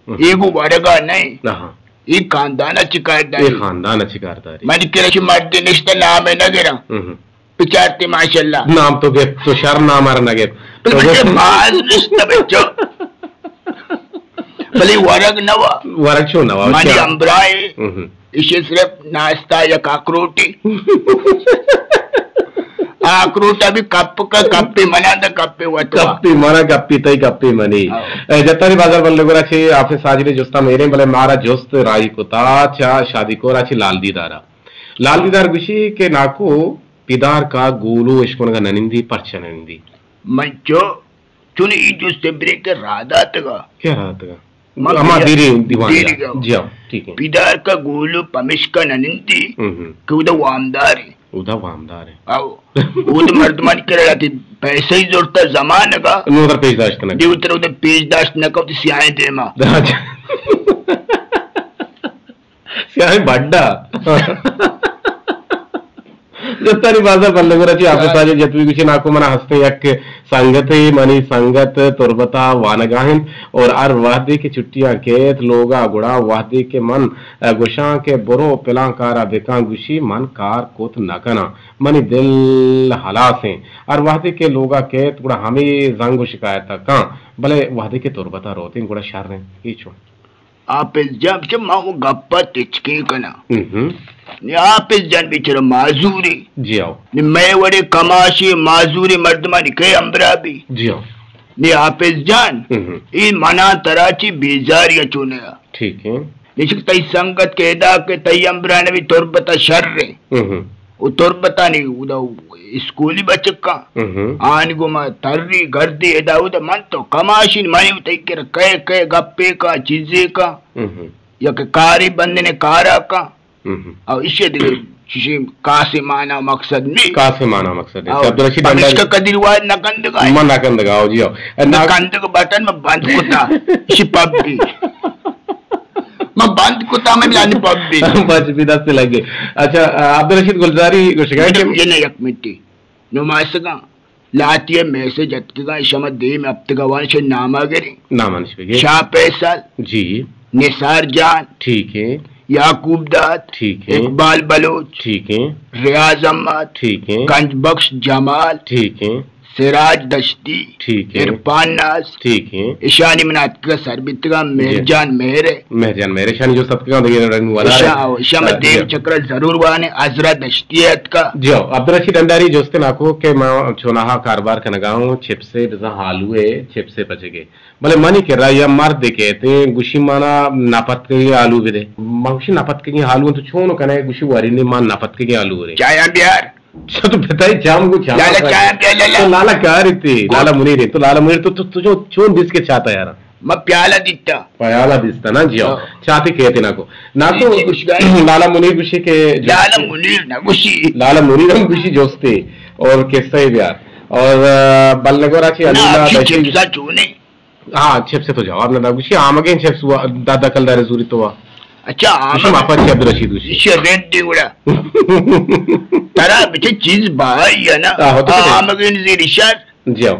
ہم۔ اے گوں ورگا نئے۔ ہاں۔ اے خاندان ء چہ کار داری۔ اے خاندان ء چہ کار داری۔ من کرا چہ مردے نشتہ نام ء نہ گراں۔ ہم۔ بچارتے ماشاءاللہ۔ نام تو گپت، تو شر نام ار نہ گپت۔ بلے تو بچے گپت۔ باز نشتہ بچو۔ بلے ورگ نہ وا۔ ورگ چون نہ وا؟ منی ہمبراہ۔ ہم۔ ایشی صرف ناشتہ یک اخروٹی۔ اخروٹ ابھی کپ کا، کپی منا دا کپی وتوا۔ کپی منا، کپی تئی، کپی منی۔ ہاں۔ اے، جتاری بازار بلے گورا چی حافظ ساجد جستا میریں، بلے مارا جست راہی کتا چا شادی کورا چی لال دیدارا۔ لال دیدار گوشی کہ ناکو پیدار کا گولو اشکنگا ننندی، پرچہ ننندی؟ من چو چون ای جست برے کہ را داتگا۔ کیا را داتگا؟ ما ہما پیدا-، دیری دیوان دیری یا۔ گا۔ جی ہاں، ٹھیک ہے۔ پیدار کا گولو پمشکا ننندی ہم ہم۔ کہ اودا وامدار ہے۔ اودا وامدار ہے۔ او، اودا مردمان کرا تی پیسہ ہی زورتا زمانگا۔ نو در پیش داشت نہ۔ دیو تر اودا پیش داشت نہ کو تی سیاہیں دیما۔ اچھا۔ سیاہیں بڈا۔ جتانی بازار بلے گورا چی حافظ ہاں۔ ساجد جتوی گوشی ناکو منا ہستیں یک سنگتے، منی سنگت تربتا وانگا انت اور ہر وہدے کہ چھٹیاں کیت لوگا گڑا وہدے کہ من، ا، گوشاں کہ برو پلان کارا بکاں گوشی من کار کت نہ کناں۔ منی دل ہلاس انت۔ ہر وہدے کہ لوگا کیت گڑا ہمے زنگ و شکایتا کاں۔ بلے وہدے کہ تربتا روتیں گڑا شر انت۔ اے چون؟ حافظ جان، بچہ، ما او گپ ء تچکیں کناں۔ ہم۔ نی حافظ جان بیچارہ معذورے۔ جی ہو۔ نی مئے وڑے کماشی معذورے مردمانی کئے ہمبراہ بی؟ جی ہو۔ نی حافظ جان، ہم۔ اے منا ترا چی بیزاری ء چونیا۔ ٹھیک ہے۔ نی چک تئی سنگت کہ ادا کہ تئی ہمبراہ نبی تربت ء شر ہے۔ ہم۔ و تربتانی اودا اسکولی بچکاں۔ ہم۔ آنی گوما تری گردی ادا اودا من تو کماشین منی تئی کرا کئے کئے گپے کا چیزے کا۔ ہم۔ یا کہ کاری بندنے کارا کا۔ ہم۔ او ایشی دیگه چیزی کاسے مانا مقصد نی۔ کاسے مانا مقصد نی۔ او عبدالرشید پمشکا اندر کدی روایت نہ کندگا۔ من نہ کندگا، او جی، او۔ نہ کندگ بٹن میں بند کتا۔ ایشی پب بی۔ من بند کتا، میں لانی پب بی۔ بچ بی دست لگے۔ اچھا، عبدالرشید گلزاری گوشگا کہ یہ نہ یک منٹی۔ نمائشگاں لہتیء میسج اتکگاں، ایشاں ما دیم ہپتگء وان، ایشی نامء گریں۔ نامانش بگے۔ شاہ فیصل۔ جی۔ نثار جان۔ ٹھیک ہے۔ یعقوب داد۔ ٹھیک ہے۔ اقبال بلوچ۔ ٹھیک ہے۔ ریاض احمد۔ ٹھیک ہے۔ گنج بخش جمال۔ ٹھیک ہے۔ سراج دشتی۔ ٹھیک ہے۔ عرفان ناز۔ ٹھیک ہے۔ ایشانی من اتکگا سر بیتگاں، جی۔ مہر جان مہر ہے۔ مہر جان مہر، ایشانی جو ستکگاں دگہ رنگ والا ہے۔ ایشاں، ایشاں ما آ، دیم جی۔ چکر ضرور وانے، عذرا دشتی ہے اتکا۔ جی، عبدالرشید انڈاری جوست ناکو کہ ما چوناہا کاروبار کنگا ہوں، چپسے بزاں آلو ہے، چپسے پچگے۔ بلے منی کرا یا مرد کہتے، گوشی مانا نپتکگیں آلو بدے۔ ما گوشی نپتکگیں آلو تو چون کنے؟ گوشی وری نے ما نپتکگیں آلو رے۔ چایا بیار۔ چہ تو پتائی چام گو چام لالا چایا بیا لالا۔ تو لالا کاری تی، گو۔ لالا منیر ہے۔ تو لالا منیر تو، تو، تو جو چون دیس کے چاتا یارا؟ ما پیالہ دیتا۔ پیالہ دیستا نا جی ہو۔ ہاں۔ چاتی کہتے نا کو۔ نا جی، تو جی، گوشگائے۔ لالا منیر گوشے کہ لالا منیر نہ گوشی۔ لالا منیر ہم گوشی جوستے۔ اور قصہ ہی بیار۔ اور، آ، بلنگورا چی نا، علینا اچھی دشتی چپسا چونے۔ ہاں، چپس تو جواب نہ دا۔ گوشی آمگیں چپس وا، دادا کلدار زوری تو وا۔ اچھا، گوشی آمگ۔ ما پچ عبدالرشید گوشی۔ ایشی ریڈ دی گڑا۔ ترا بچے چیز بائی ہے نا۔ آہو، تو آ، آمگین زیر شر۔ جی ہو۔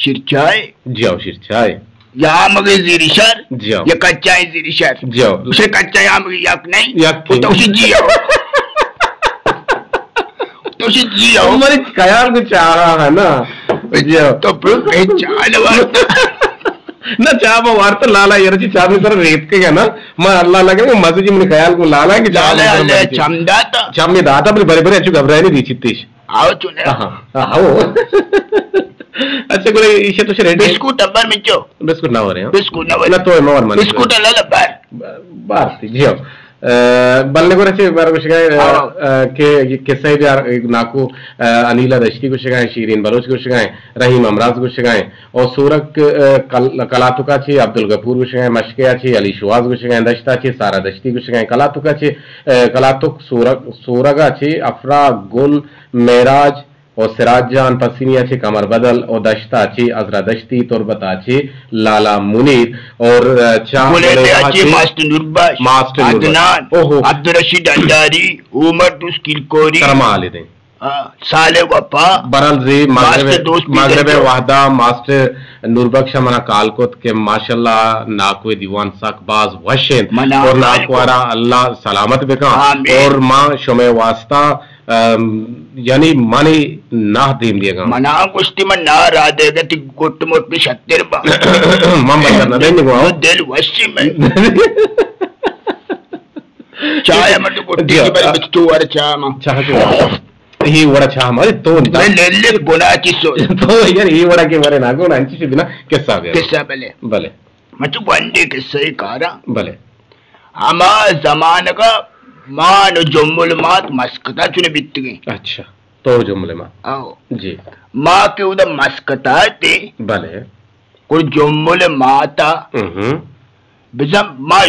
شیر چائے۔ جی ہو، شیر چائے۔ یا آمگین زیر شر۔ جی ہو۔ یا کچائے زیر شر۔ جی ہو۔ اسے کچائے آمگین یک نہیں۔ یک وہ تو نہیں۔ اسی جی ہو۔ تو شی جی ہو۔ ہماری خیال کو چاہا ہے نا۔ جی ہو۔ تو پھر اے چاہ نہ وارتا۔ نہ چاہ با وارتا لالا، یار چی چاہ میں سر ریت کے گا نا۔ میں اللہ لگا کہ مزے جی من خیال کو لالا کہ چاہ لالا میں سر اللہ بچے۔ چم داتا۔ چم میں داتا، بلے بڑے بڑے اچھو گھبرائے نہیں دی چتیش۔ آؤ چنے۔ ہاں، ہاں، آؤ۔ اچھا، گڑا ایشی تو شے ریڈی۔ بسکوٹ ابر مچو۔ بسکوٹ نہ ہو رہے ہیں۔ بسکوٹ نہ ہو رہے۔ نہ تو ہے، مور مانی۔ بسکوٹ لالا بار۔ بار تھی، جی ہو۔ ا، بلے گورا چے بار گوشگائیں، ا، ہاں۔ ا، کہ قصہ بیار ناکو، ا، انیلا دشتی گوشگائیں، شیرین بلوچ گوشگائیں، رحیم امراض گوشگائیں، اور سورک، ا، کل-، کلاتکا چے عبدالغفور گوشگائیں، مشکیا چے علی شواز گوشگائیں، دشتا چے سارا دشتی گوشگائیں، کلاتکا چے، ا، کلاتک سورک، سورگا چے افرا گل معراج، و سراج جان، پسنی ء چہ کمر بدل و دشت ء چہ عذرا دشتی، تربت ء چہ لالا منیر اور، ا، چہ بلیدہ ء چہ ماسٹر نوربخش، ماسٹر نوربخش۔ عدنان، اوہو۔ عبدالرشید انڈاری، عمر دوست کلکوری۔ ترا ما حال دیں۔ ہاں، سال وپا۔ برحال زی مغرب، ماسٹر دوست مغرب پیدر جو۔ وحدہ ماسٹر نور بخش منا کال کت کہ ماشاءاللہ ناکو دیوان سک باز وش انت منا اور کال ناکو کو۔ را اللہ سلامت بکن۔ آمین۔ اور ما شمے واسطہ، ام، یعنی منی ناہ دیم دیگا۔ منا گوشتی من ناہ را دیگا تی گٹ مٹ بھی شتر با۔ من بچر نہ دیں گو۔ دل وشی میں۔ چاہ من تو گٹی جی، کی بل آ، بچ تو ور چاہ ما۔ چاہ چاہ۔ ہی وڑا چاہ مارے تو نہ۔ میں لے لے بنا کی سو۔ تو یار ہی وڑا کے مارے نہ گو نہ انچی بنا قصہ بے۔ قصہ بلے۔ بلے۔ من تو گونڈے قصہ ہی کارا۔ بلے۔ ہما زمانگا مان و جمل مات مسکتا چنے بیتگیں۔ اچھا۔ تو جمل مات۔ او۔ جی۔ ما کہ اودا مسکتا تے۔ بلے۔ گڑا جمل ماتا ہم۔ بزاں ما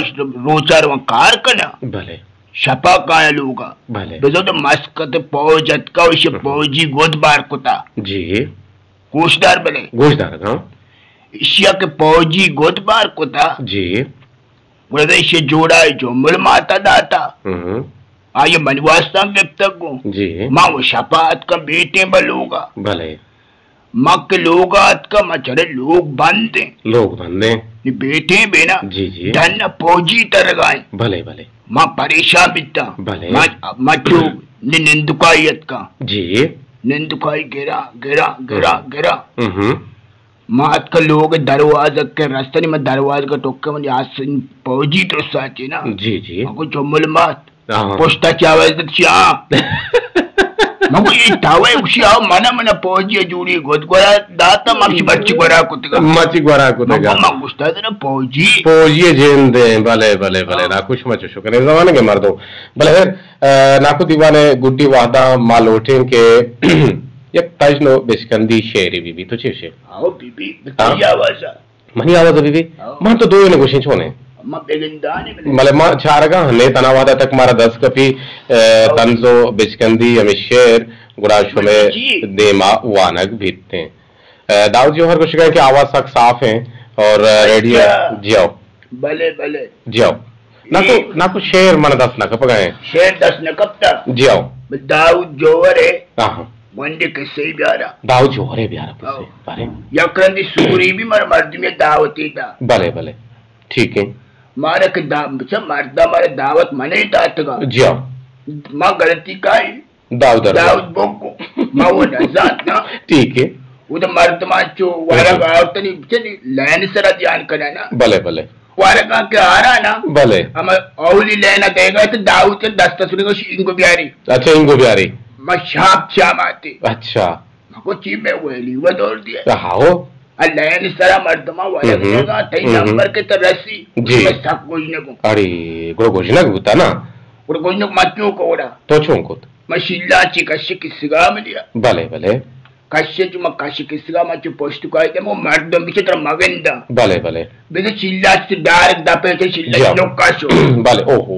روچا رواں کار کناں۔ بلے۔ شپا کایاں لوگا۔ بلے۔ بزاں تو مسکت پوج اتکا و ایشی ہم۔ پوجی گد بار کتا۔ جی۔ گوشدار بلے۔ گوشدار، ہاں۔ ایشیا کہ پوجی گد بار کتا۔ جی۔ گڑا ایشی جوڑا جمل ماتا داتا۔ ہم۔ آئی منی واسطہ گپتگ گوں۔ جی۔ ما و شپا اتکاں بیٹیں بہ لوگا۔ بلے۔ ما کہ لوگا اتکاں، ما چرے لوگ بندیں۔ لوگ بندیں۔ نی بیٹیں بینا۔ جی، جی۔ ڈن پوجی ترگائیں۔ بلے، بلے۔ ما پریشان بیتاں۔ بلے۔ ما، ما چو نی نندکائی اتکاں۔ جی۔ نندکائی گرا، گرا، گرا، ہم۔ گرا۔ ہم۔ ما اتکا لوگ دروازگ کہ رستنی، ما دروازگ ٹکے منی آسن پوجی ترساتی نا۔ جی، جی۔ مگو جمل مات۔ آہاں۔ پشتا چاوز دت چیا۔ مگو یہ تاوے گوشی آو منا، منا پوجی جوڑی گد گورا داتا، ما چی بچی گورا کتگا۔ ما چی گورا کتگا۔ مگو ما گوشتا تینا پوجی۔ پوجی جندے، بلے، بلے، بلے، ہاں۔ ناکو شما چو شکر زمانے کے مردو۔ بلے، آ، ناکو دیوانے گڈی وحدہ ما لوٹیں کہ یک تژن و بچکندی شعرے بی بی، تو چے شعر؟ آو بی بی، ہاں۔ بی آوازا۔ منی آواز بی بی؟ ہاں۔ من تو دوئیں گوشیں چونے؟ ما بگندانے بلے۔ بلے ما چارگا ہنے تنا وحدہ تک مارا دست کپی، آ، ہاں۔ طنز و بچکندی ہمیں شعر گڑا شمے جی۔ دیما وانگ بیتیں۔ آ، داؤد جوہر گوشگا کہ آواز سک صاف ہیں اور، آ، ریڈیو اچھا۔ جیو۔ بلے، بلے۔ جیو۔ ناکو، اے ناکو شعر من دست نہ کپگا ہیں۔ شعر دست نہ کپتا۔ جیو۔ بل داؤد جوہر ہے۔ آہاں۔ گونڈے قصے بیارا۔ داؤد جوہر ہے بیارا پسے۔ آہو۔ بارے۔ یک رندی سوری بھی مر مردمی دعوتی دا۔ بلے، بلے۔ ٹھیک ہے۔ مارا کہ دا-، بچہ مردا مارا دعوت منے داتگا۔ جیو۔ ما غلطی کائی۔ داؤد ارباب۔ داؤد بوکو۔ ما وہ نزانت نا۔ ٹھیک ہے۔ وہ تو مردمان چو وارا اچھا۔ آورتنی چنی لین سرا دیان کنا نا۔ بلے، بلے۔ وارگا کے آرا نا۔ بلے۔ ہم اولی لین دیگا تو داؤد کے دست سنے گا انگو بیاری۔ اچھا، انگو بیاری۔ ما شاپ شام آتے۔ اچھا۔ ما کو چی میں ویلی و دور دیا۔ ہاو۔ اللہ یعنی سرا مردما وارگ ہم۔ دیگا، تئی ہم۔ نمبر کے تو رسی۔ جی۔ سک گوجنے کو۔ اڑی، گڑا گوجنگ بوتا نا؟ گڑا گوجنگ ما چون کو گڑا؟ تو چون کو؟ ما شیلا چی کشی کسگا ملیا۔ بلے، بلے۔ کشے چو ما کشی کسگا ما چو پشت کائی دے، مو مردم بچے ترا مگندا۔ بلے، بلے۔ بلے چیلا چی ڈائریکٹ دپے چے چیلا جاؤ۔ چی لوکا شو۔ بلے، اوہو،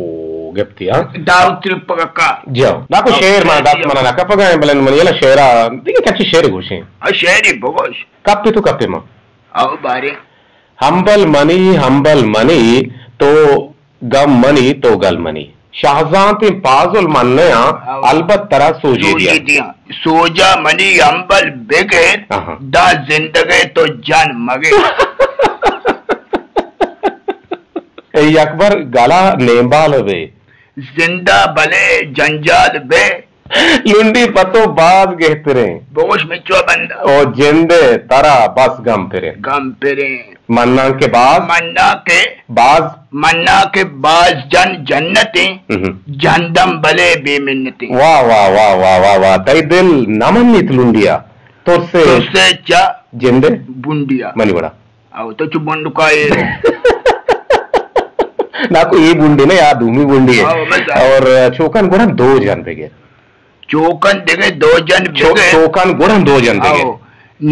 گپتی، ہاں۔ داؤد ترپگا کا۔ جاؤ۔ ناکو شعر ما دست منا نہ کپگا ہیں، بلے منی نا شعرا، دیگه کچی شعر گوشیں۔ آ شعری بگوش۔ کپے تو کپے ما۔ آؤ بارے۔ ہمبل منی، ہمبل منی، تو گم منی تو گل منی۔ شہزانتیں پازل من نیاں، ہاں۔ البت ترا سوجے سوجے دیاں۔ دیاں۔ سوجا منی ہمبل بگر، آہاں۔ داں زندگے تو جان مگر۔ اے اکبر گلا نیمبال بے۔ زندہ بلے جنجال بے۔ لنڈی پہ تو باز گہتریں۔ بگوش مچو بندہ۔ او جندے ترا بس گم پریں۔ گم پریں۔ مناں کہ باز۔ مناں کہ۔ باز۔ مناں کہ باز جن جنتیں۔ ہم۔ جندم بلے بے منتیں۔ واہ، واہ، واہ، واہ، واہ، واہ۔ تئی دل نہ منیت لنڈیا۔ ترسے۔ ترسے چا۔ جندے۔ بنڈیا۔ منی وڑا۔ او تو چو بنڈکائے۔ ناکو اے بنڈی نہ یا دومی بنڈی ہے۔ او، بس۔ اور چوکن گورن دو جن بگر۔ چوکن دگہ دو جن چو-، بگر۔ چوکن گورن دو جن بگر۔ او،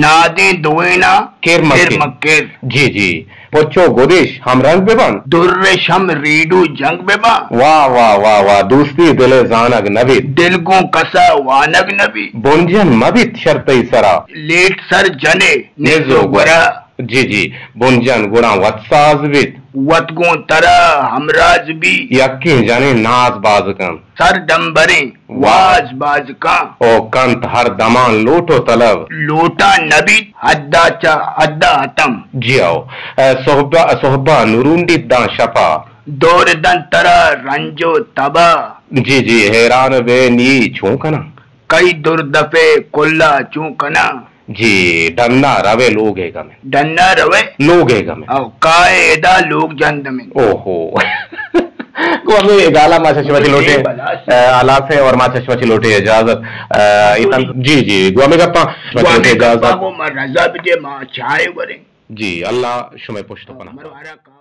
نادیں دوینا کر مکر۔ کر مکر۔ جی، جی۔ پچو گدش ہم رنگ ببن۔ درش ہم ریڈو جنگ ببن۔ واہ، واہ، واہ، واہ۔ دوستی دل زانگ نبیت۔ دل گوں کسا وانگ نبیت۔ بنجن مبیت شرطی سرا۔ لیٹ سر جنے نزو نزو گورا۔ گورا۔ جی جی، بنجن گڑا وت ساز بیت۔ وت گوں ترا ہمراز بی۔ یکیں جنیں ناز باز کن۔ سر ڈمبریں واز باز کن۔ او کنت ہر دمان لوٹ و طلب۔ لوٹاں نبیت حدا چہ حدا حتم۔ جی او، اے صحبا، صحبا نورونڈیت داں شپا۔ دور دنت ترا رنج و تبا۔ جی جی، حیران بے نی چون کناں؟ کئی دردپے کلا چون کناں؟ جی، ڈنا روے لوگے گمن۔ ڈنا روے؟ لوگے گمن۔ او کائے ادا لوگ جند من۔ اوہو۔ گوں ہمے گالا ما چہ شما چہ لوٹیں، بلاش۔ اے، ہلاس ہیں اور ما چہ شما چہ لوٹیں اجازت۔ اے، ایتن، جی جی، گوں ہمے گپاں شما چہ گوں ہمے لوٹیں گپاں اجازت۔ گوں ما رضا بدے ما چائے وریں۔ جی، اللہ شمئے پشت و پناہ۔ مرو ہرا کام